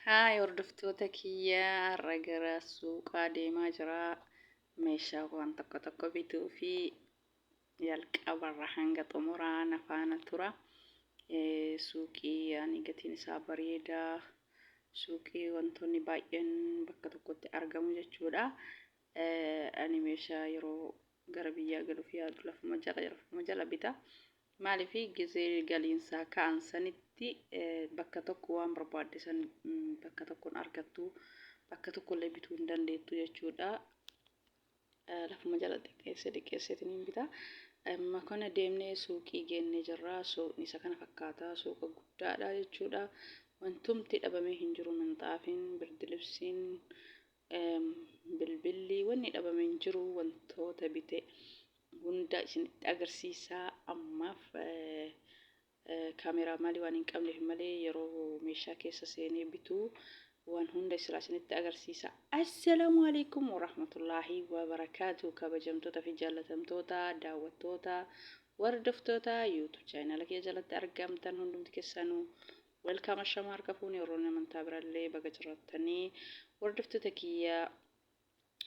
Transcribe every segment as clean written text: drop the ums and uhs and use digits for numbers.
Haay hordoftoota kiyya, har'a gara suuqaa deemaa jira. Meeshaa waan tokko tokko bituu fi jalqabarra hanga xumuraa na faana tura. Suuqii yaani gatiin isaa bareedaa, suuqii wantoonni baay'een bakka tokkotti argamu jechuudha. Ani meeshaa yeroo gara biyyaa galuuf yaadu lafuma jala bita. Maaliif, gizee galiinsaa ka'an sanitti bakka tokko waan barbaadde san bakka tokkoon argattu, bakka tokkollee bituu hin dandeettu jechuudha. Lafuma jala xiqqeessee xiqqeesseetiin bita. Amma kana deemnee suuqii geennee jirra. Suuqni isa kana fakkaata. Suuqa guddaadha jechuudha. Wantumti dhabamee hin jiru. Minxaafiin, birdilibsiin, bilbilli, wanni dhabamee hin jiru. Wantoota bite hunda isinitti agarsiisaa. Ammaaf kaameraa maalii waan hin qabneef malee, yeroo meeshaa keessa seenee bituu waan hunda silaa isinitti agarsiisa. Assalaamu alaikum warahmatullaahi wabarakaatu. Kabajamtoota fi jaallatamtoota daawwattoota, hordoftoota YouTube channel kiyya jalatti argamtan hundumti keessanuu, welcome, ashama harka fuuni. Warroonni amantaa birallee baga jiraattanii. Hordoftoota kiyya,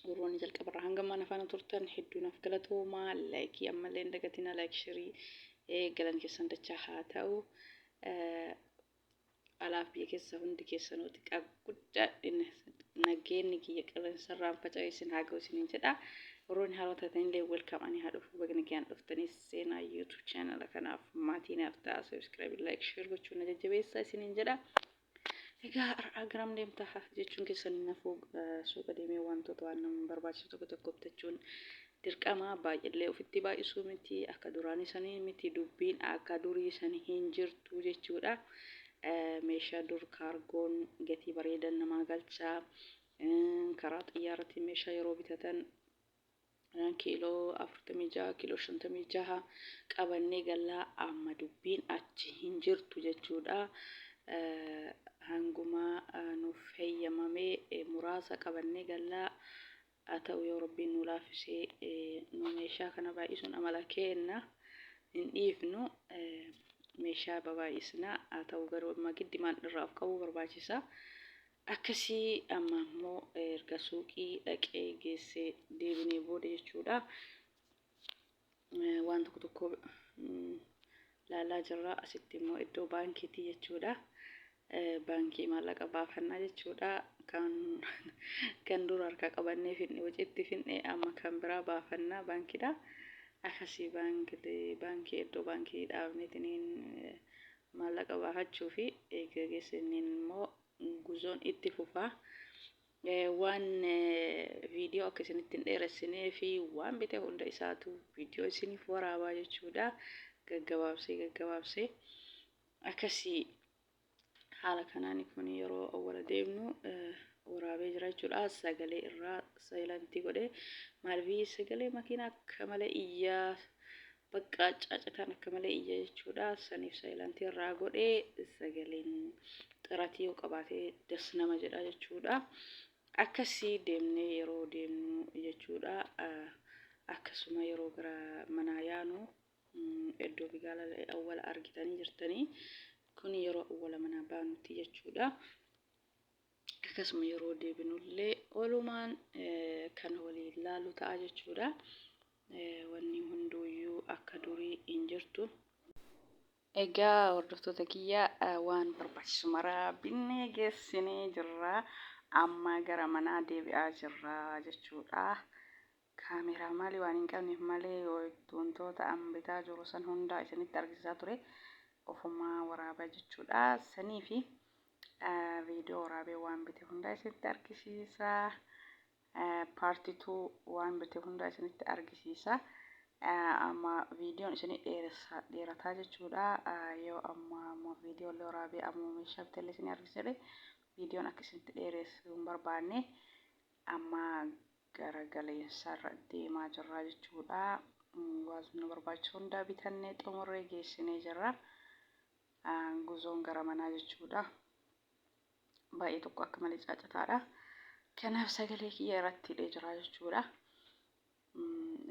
warroonni jalqabarraa hanga ammaa na faana turtan, hedduu naaf galatoomaa. Like ammallee hin dagatina, like, share, galan keessan dachaa haa ta'u. Alaaf biyya keessa hundi keessanuu xiqqaa guddaa nageenyi kiyya qilleensarraan faca'e isin haa ga'u isiniin jedha. Warroonni haaroo taatanillee, welcome, ani haa dhufu, baga nagaan dhuftanii. Seenaa YouTube channel kanaaf maatii naaf ta'a, subscribe, like, share gochuun na jajjabeessaa isiniin jedha. Egaa har'aa garam deemtaa jechuun keessan nafuu, suuqa deemee wantoota waan nama barbaachisu tokko tokko bitachuun dirqama. Baay'illee ofitti baay'isuu miti, akka duraanii sanii miti, dubbiin akka durii sanii hin jirtu jechuudha. Meeshaa dur kaargoon gatii bareedan namaa galchaa, karaa xiyyaaratiin meeshaa yeroo bitatan kiiloo 46, kiiloo 56 qabannee gallaa, amma dubbiin achi hin jirtu jechuudha. Hanguma nuuf heeyyamamee muraasa qabannee gallaa. Haa ta'u, yoo Rabbiin nu laaffisee, nu meeshaa kana baay'isuun amala keenna hin dhiifnu, meeshaa babaay'isna. Haa ta'u garuu amma giddimaan irraa of qabuu barbaachisa. Akkasii amma immoo erga suuqii dhaqee geessee deebinee booda jechuudha. Waan tokko tokko laalaa jirra. Asitti immoo iddoo baankiiti jechuudha. Baankii maallaqa baafannaa jechuudha. Kan dura harkaa qabannee finne, waciitti finne, amma kan biraa baafannaa baankiidha. Akkasii baankii, iddoo baankii dhaabneetiniin maallaqa baafachuu fi eega geessiniin immoo guzoon itti fufaa. Waan viidiyoo akka isinitti hin dheeressinee fi waan bite hunda isaatu viidiyoo isiniif waraabaa jechuudha. Gaggabaabsee gaggabaabsee akkasii haala kanaan kun yeroo awwala deemnu waraabee jira jechuudha. Sagalee irraa silent godhee, maaliif, sagalee makiinaa akka malee iyyaa, bakka caacataan akka malee iyya jechuudha. Saniif silent irraa godhee, sagaleen xiratii yoo qabaate das nama jedha jechuudha. Akkasii deemnee yeroo deemnu jechuudha. Akkasuma yeroo gara manaa yaanu iddoo bigaala awwala argitanii jirtanii, kun yeroo awwala manaa baanutti jechuudha. Akkasuma yeroo deebinullee oolumaan kan waliin laalu ta'a jechuudha. Wanni hunduuyyuu akka durii hin jirtu. Egaa hordoftoota kiyya, waan barbaachisu maraa binnee geessinee jirra. Amma gara manaa deebi'aa jirra jechuudha. Kaameeraa maalii waan hin qabneef malee, wantoota an bitaa jiru san hundaa isinitti argisiisaa ture. Ofumaa waraabaa jechuudha. Sanii fi viidiyoo waraabee waan bite hundaa isinitti argisiisa. Part 2 waan bite hundaa isinitti argisiisa. Amma viidiyoon isinii dheerataa jechuudha. Yoo amma viidiyoo illee waraabee amma meeshaa bitellee isinii argisiise, viidiyoon akka isinitti dheeressu hin barbaanne. Amma gara galeensarra deemaa jirra jechuudha. Waan nu barbaachisu hundaa bitannee xumurree geessinee jirra. Guzoon gara manaa jechuudha. Baay'ee tokko akka malee caacataadha. Kanaaf sagalee kiyya irratti hidhee jira jechuudha.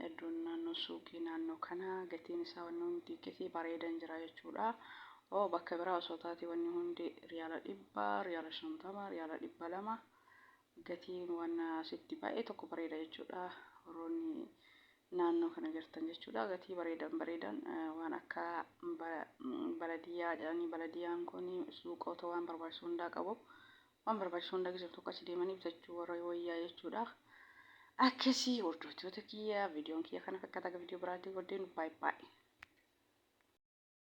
Iddoon naannoo suuqii naannoo kana gatiin isaa wanni hundi gatii bareedan jira jechuudha. Oo bakka biraa osoo taate wanni hundi riyaala 100, riyaala 50, riyaala 200 gatiin waan asitti baay'ee tokko bareeda jechuudha. Warroonni naannoo kana jirtan jechuudha. Gatii bareedan bareedan waan akka baladiyyaa jedhanii baladiyaan kun suuqota waan barbaachisu hundaa qabu. Waan barbaachisu hundaa keessa tokko achi deemanii bitachuu warra wayyaa jechuudha. Akkasii hordoftoota kiyya viidiyoon kiyya kana fakkaata viidiyoo biraatiin waldeen baay'ee baay'ee.